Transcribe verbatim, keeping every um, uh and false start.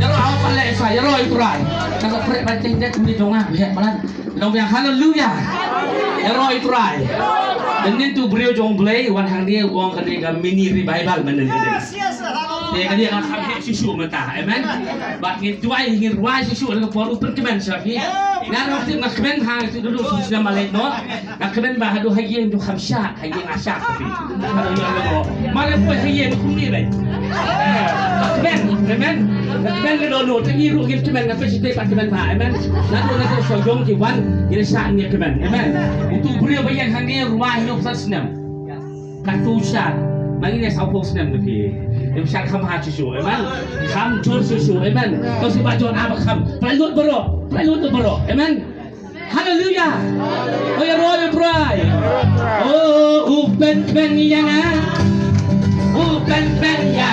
Ïaroh ha u palat, ïaroh ïa u Trai. Tang ka prek ban teng dei kumne jong nga, biang palat. Long biang, haleluya. Ïaroh ïa u Trai. Mynnin tu briew jong Blei wan hangne, u ong kane ka mini revival mynnin kane. Te kane ka kham heh shisha mynta. Amen. Bad ngin duwai, ngin rwai shisha, ka por u pynkmen sha phi. Nga ruh tip nga kmen ha, tu dulu shisha ma leit noh. Nga kmen ba haduh ha ïing to kham shah, ha ïing a shah ka phi. Haduh ïa lano. Ma lei poi ha ïing kumne lei. Nga kmen, amen. Nga kmen ka dohnud, te ngi ruh ngin kmen, nga peit shatei pat kmen bha, amen. Naduh naduh sha jong ki wan, ngin shah ngin kmen, amen. Utu u briew ba ïeng hangne rwai hynñiew san snem. Katu shah, ma ngi ne sawphew snem da phi. Ngim shah kham ha shisha, amen. Kham jur shisha, amen. To shi ba jur a ba kham. Pynlut baroh, pynlut baroh, amen. Haleluya. O ïaroh ïa u Trai. O u pynpyn ïa nga. U pynpyn ïa